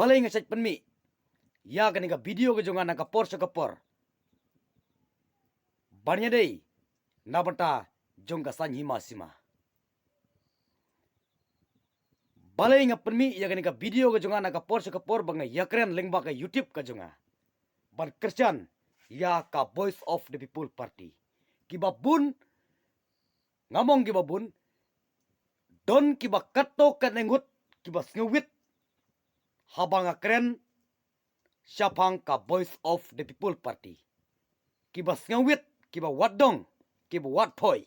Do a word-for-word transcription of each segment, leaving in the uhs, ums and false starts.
Balei nga shait pynmih ïa kane ka video ka jong nga na ka por sha ka por ban ïadei na bynta jong ka saiñ hima sima. Balei nga pynmih ïa kane ka video ka jong nga na ka por sha ka por ba nga ïakren lyngba ka YouTube ka jong nga ban kyrshan ïa ka Voice of the People Party. Kiba bun, nga mong kiba bun, don kiba katto katne ngut kiba sngewwit haba nga kren shaphang ka Voice of the People Party. Kiba sngewwit, kiba wad dong, kiba wad phoi.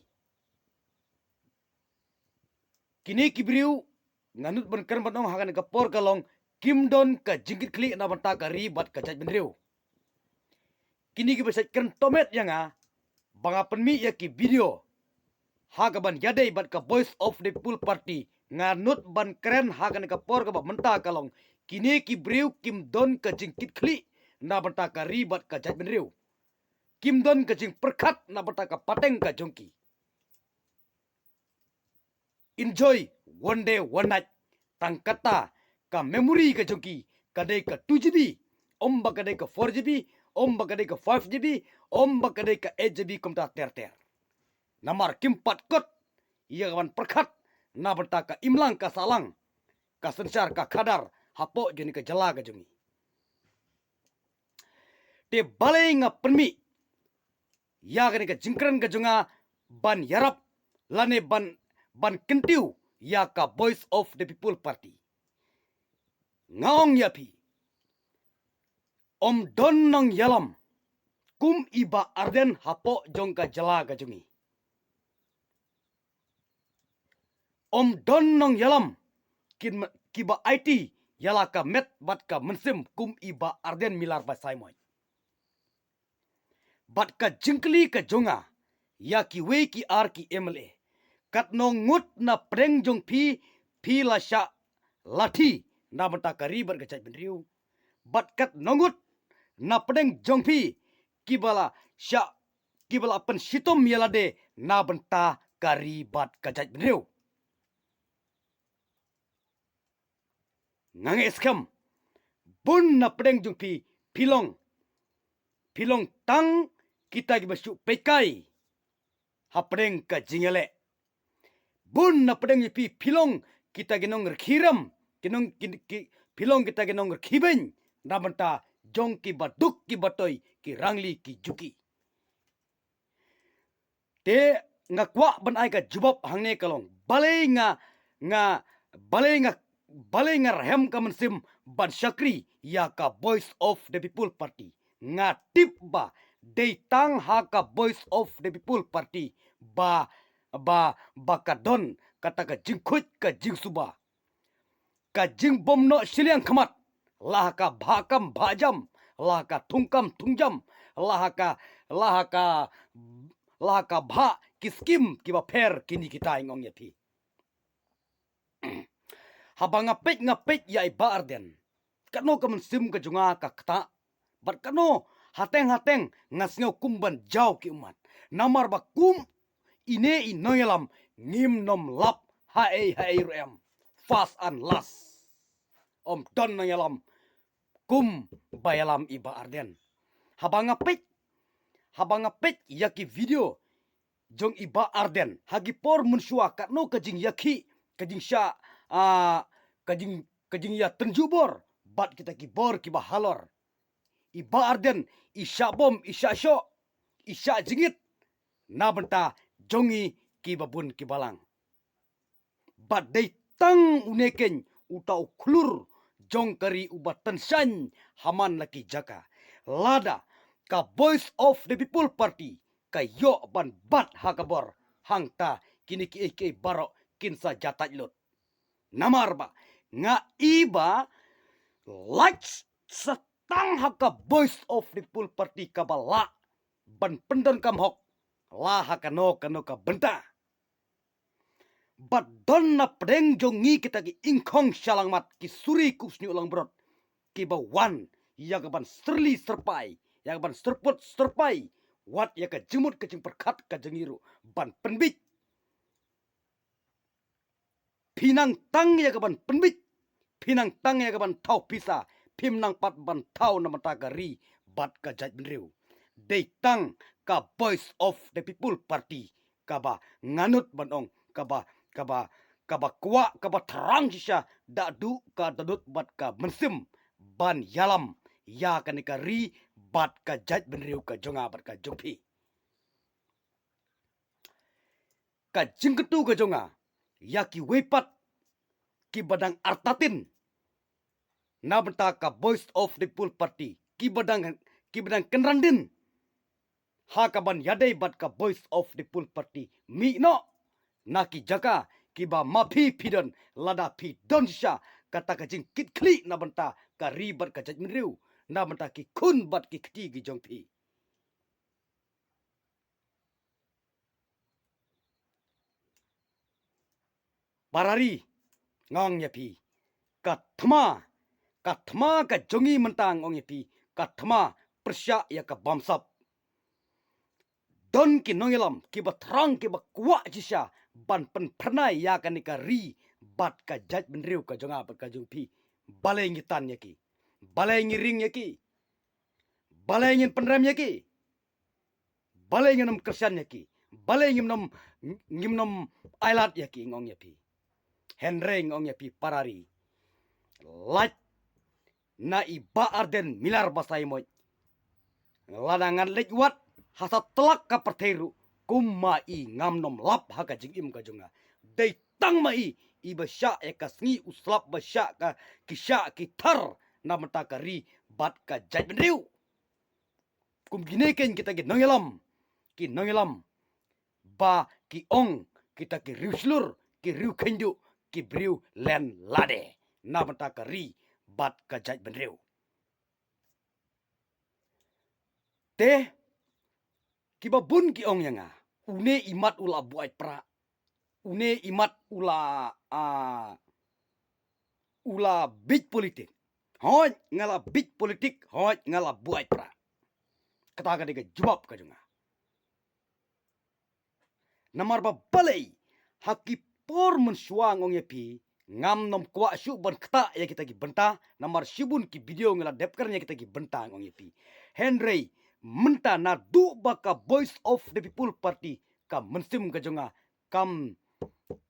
Kine ki briew nga nud ban kren ban ong ha kane ka por ka long kim don ka jingkitkhlieh na bynta ka ri bad ka jaitbynriew. Kine kiba shait kren tomet ïa nga ba nga pynmih ïa ki video ha kaban ïadei bad ka Voice of the People Party, nga nud ban kren ha kane ka por kaba mynta ka long kine ki briew kim don ka jingkitkhlieh na bynta ka ri bad ka jaitbynriew. Kim don ka jingpyrkhat na bynta ka pateng ka jong ki. Enjoy one day one night. Tang kata ka memory ka jong ki ka dei ka two G B, ym ba ka dei ka four G B, ym ba ka dei ka five G B, ym ba ka dei ka eight G B kumta ter ter. Namar kim pat kot ïa kaban pyrkhat na bynta ka imlang ka sahlang, ka synshar ka khadar hapoh jong kane ka jylla ka jong ngi. Te balei nga pynmih ïa kane ka jingkren ka jong nga ban ïarap lane ban, ban kyntiew ïa ka Voice of the People Party? Nga ong ïa phi, ym don nongïalam kum i Bah Ardent hapoh jong ka jylla ka jong ngi. Ym don nongïalam kin, kiba aiti ïa la ka met bad ka mynsiem kum i Bah Ardent Miller Basaiawmoit. Bad ka jingkylli ka jong nga ïa kiwei ki ar ki M L A, katno ngut na pdeng jong phi phi la shah lathi na bynta ka ri bad ka jaitbynriew? Bad katno ngut na pdeng jong phi kiba la shah, kiba la pynshitom ïa lade na bynta ka ri bad ka jaitbynriew? Nga ngeit skhem bun na pdeng jong phi phi long, phi long tang kita kiba shu peit kai ha pdeng ka jingïaleh. Bun na pdeng jong phi phi long kita ki nongrkhie rem, ki nong, ki, ki, phi long kita ki nongrkhie beiñ na bynta jong kiba duk kiba toi, ki rangli ki juki. Te nga kwah ban ai ka jubab hangne ka long, balei nga, nga, balei nga, balei nga rhem ka mynsiem ban shakri ïa ka Voice of the People Party? Nga tip ba dei tang ha ka Voice of the People Party ba, ba, ba ka don kata ka jingkhuid ka jingsuba, ka jingbymnoh shiliang khmat, la ha ka bhah kam bhah jam, la ha ka thung kam thung jam, la ha ka, la ha ka, la ha ka bhah ki skim kiba pher kine kita, nga ong ïa phi. Haba nga peit, nga peit ïa i Bah Ardent, katno ka mynsiem ka jong nga ka ktah, bad katno hateng hateng nga sngew kum ban jaw ki ummat. Namar ba kum ine i nongïalam ngim nym lap haei haei ruh em. First and last. Ym don nongïalam kum ba ïalam i Bah Ardent. Haba nga peit, haba nga peit ïa ki video jong i Bah Ardent ha ki por mynshuwa, katno ka jingïakhih, ka jingshah, ah, ka jing, ka jingïatynjuh bor bad kita ki bor kiba halor. I Bah Ardent i shah bom, i shah shoh, i shah jingit na bynta jong ngi kiba bun kiba lang. Bad dei tang une keiñ uta u khlur jong ka ri uba tyngshaiñ ha man la ki jaka. Lada ka Voice of the People Party ka ïoh ban bat ha ka bor, hangta kine kiei kiei baroh kin sa jatait lut. Namar ba nga i ba lait sa tang ha ka Voice of the People Party kaba lah ban pyndonkam hok la ha kano kano ka bynta. Bad don na pdeng jong ngi kita ki ingkhong shalangmat, ki suri kup shñiuh langbrot, kiba wan ïa kaban syrli syrpai, ïa kaban syrput syrpai wat ïa ka jingmut ka jingpyrkhat ka jong ngi ruh ban pynbit. Phi nang tang ïa kaban pynbit, phi nang tang ïa ka ban thaw pisa, phim nang pat ban thaw na bynta ka ri bad ka jaitbynriew. Dei tang ka Voice of the People Party kaba nga nud ban ong, kaba, kaba, kaba kwah, kaba thrang shisha da duh ka dohnud bad ka mynsiem ban ïalam ïa kane ka ri bad ka jaitbynriew ka jong nga bad ka jong phi. Ka jingkyntu ka jong nga ïa kiwei pat kiba dang artatien na bynta ka Voice of the People Party, kiba dang, kiba dang kynran dien ha ka ban ïadei bad ka Voice of the People Party, mih noh na ki jaka kiba ma phi phi don, lada phi don shisha kata ka jingkitkhlieh na bynta ka ri bad ka jaitbynriew, na bynta ki khun bad ki kti ki jong phi. Para ri, nga ong ïa phi, ka thma, ka thma ka jong ngi mynta, nga ong ïa phi, ka thma pyrshah ïa ka bamsap. Don ki nongïalam kiba thrang, kiba kwah shisha ban pynphyrnai ïa kane ka ri bad ka jaitbynriew ka jong nga bad ka jong phi. Balei ngi tan ïa ki? Balei ngi ring ïa ki? Balei ngin pynrem ïa ki? Balei ngin ym kyrshan ïa ki? Balei ngim nym, ngim nym ailad ïa ki, nga ong ïa phi? Hynrei nga ong ïa phi para ri, lait na i Bah Ardent Miller Basaiawmoit, lada ngan leit wad ha satlak ka pyrthei ruh, kum ma i ngam nym lap ha ka jingim ka jong nga. Dei tang ma i, iba shah ïa ka sngi u slap, ba shah ka, ki shah ki thar na bynta ka ri bad ka jaitbynriew. Kum kine keiñ kita ki nongïalam, ki nongïalam ba ki ong kita ki riew shlur, ki riew kheiñduh, ki briew len lade na bynta ka ri bad ka jaitbynriew. Te kiba bun ki ong ïa nga, une i mat u la buaid pra, une i mat u la, ah, u la bieit politik. Hooid, nga la bieit politik, hooid, nga la buaid pra. Kata ka dei ka jubab ka jong nga. Namar ba balei, ha ki por mynshuwa, nga ong ïa phi, ngam nym kwah shuh ban ktah ïa kita ki bynta, namar shibun ki video nga la dep kren ïa kita ki bynta, nga ong ïa phi. Hynrei mynta naduh ba ka Voice of the People Party, ka mynsiem ka jong nga kam,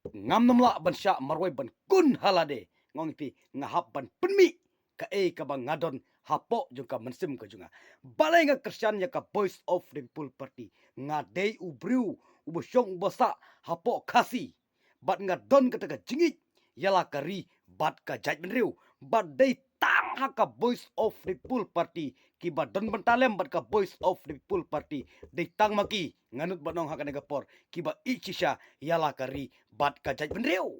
ngam nym lah ban shah marwei ban khun ha lade, nga ong ïa phi, nga hap ban pynmih kaei kaba nga don hapoh jong ka mynsiem ka jong nga. Balei nga kyrshan ïa ka Voice of the People Party? Nga dei u briew uba shong uba sah hapoh Khasi, bad nga don kata ka jingïeit ïa la ka ri bad ka jaitbynriew. Bad dei tang ha ka Voice of the People Party, kiba don bynta lem bad ka Voice of the People Party, dei tang ma ki, nga nud ban ong ha kane ka por, kiba ïeit shisha ïa la ka ri bad ka jaitbynriew.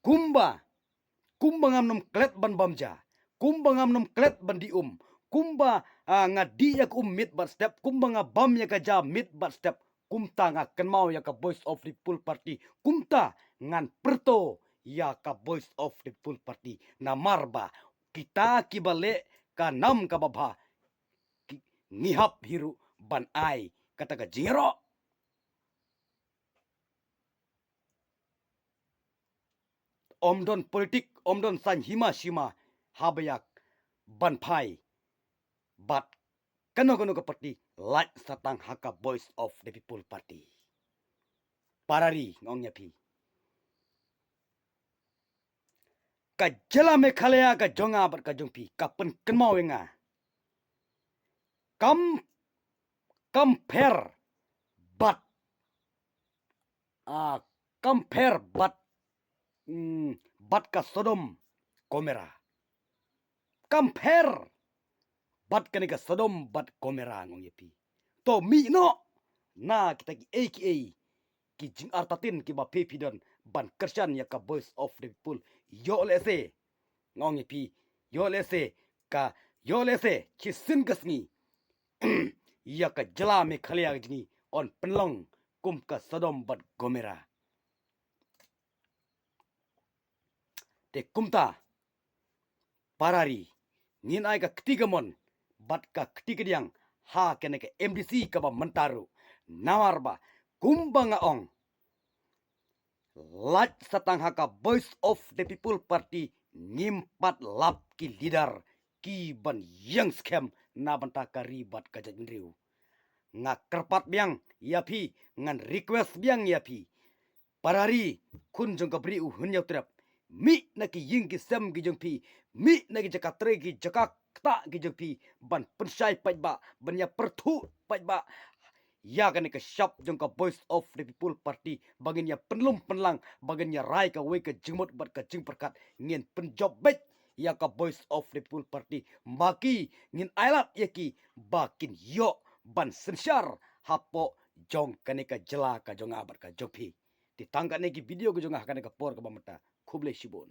Kumba, kumba ngam nym klet ban bam ja, kumba ngam nym klet ban dih um, kumba, ah, nga dih ïa ka um miet bad step, kumba nga bam ïa ka ja miet bad step, kumta nga kynmaw ïa ka Voice of the People Party, kumta ngan pyrto ïa ka Voice of the People Party. Namar ba kita kiba leh ka nam kaba bha, ki, ngi hap hi ruh ban ai kata ka jingïaroh. Ym don politik, ym don saiñ hima shima haba ïa ban phai bad kano kano ka party, lait sa tang ha ka Voice of the People Party. Para ri, nga ong ïa phi, ka jylla Meghalaya ka jong nga bad ka jong phi ka pynkynmaw ïa nga, kam, kam pher bad, ah, kam pher bad, mm, bad ka Sodom Gomera. Kam pher bad kane ka Sodom bad Gomera, nga ong ïa phi. To mih noh na kita kiei kiei ki jingartatien kiba phi phi don ban kyrshan ïa ka Voice of the People. Ïoh lehse, nga ong ïa phi, ïoh lehse ka, ïoh lehse shisien ka sngi ïa ka jylla Meghalaya ka jong ngi yn pynlong kum ka Sodom bad Gomera. Te kumta, para ri, ngin ai ka kti kamon bad ka kti kadiang ha kane ka M D C kaba mynta ruh. Namar ba Kumba nga ong, lait satang ha ka Voice of the People Party ngim pat lap ki leader ki ban ïeng skhem na bynta ka ri bad ka jaitbynriew. Nga kyrpad biang ïa phi, ngan request biang ïa phi, para ri, khun jong ka bri u Hynñiewtrep, mih na ki ïing ki sem ki jong phi, mih na ki jaka trei ki jaka ktah ki jong phi, ban pynshai paidbah, ban ïa pyrthuh paidbah ïa kane ka shap jong ka Voice of the People Party, ba ngin ïa pynlum pynlang, ba ngin ïa rai kawei ka jingmut bad ka jingpyrkhat. Ngin pynjop beit ïa ka Voice of the People Party, ma ki ngin ailad ïa ki ba kin ïoh ban synshar hapoh jong kane ka jylla ka jong nga bad ka jong phi. Te tang kane ki video ka jong nga ha kane ka por kaba mynta. Khublei shibun.